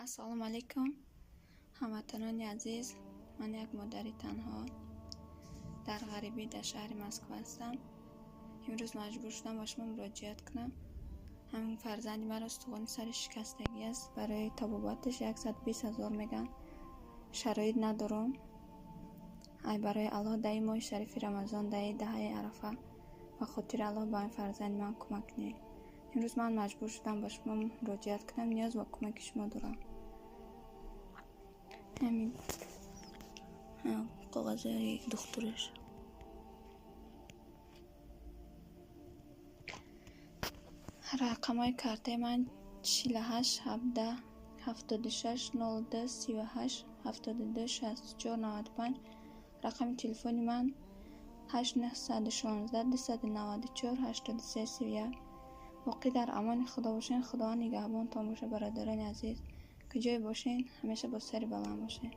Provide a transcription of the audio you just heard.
Ассалому алайкум, ҳамватанони азиз. Ман як модари танҳо дар ғарибӣ дар шаҳри Москва ҳастам. Имрӯз маҷбур шудам ба шумо муроҷиат кунам. Ҳамин фарзанди маро устухони сари шикастагӣ аст. Барои табобаташ 120 000 мегӯянд. Шароит надорам. Ай, барои Аллоҳ, даи моҳи шарифи Рамазон, даи даҳаи Арафа, ба хотири Аллоҳ ба ин фарзанди ман кӯмак кунед. Имрӯз ман маҷбур шудам ба шумо муроҷиат кунам, ниёз ба кӯмаки шумо дорам. Ҳамин коғазҳои духтураш. Рақамҳои картаи ман 48 17 76 02 38 72 64 95. Рақами телефони ман 8 916 294 83 31. Боқӣ дар амони Худо бошед. Худованд нигаҳбонтон бошад, бародарони азиз. Куҷое бошед, ҳамеша бо сари баланд бошед.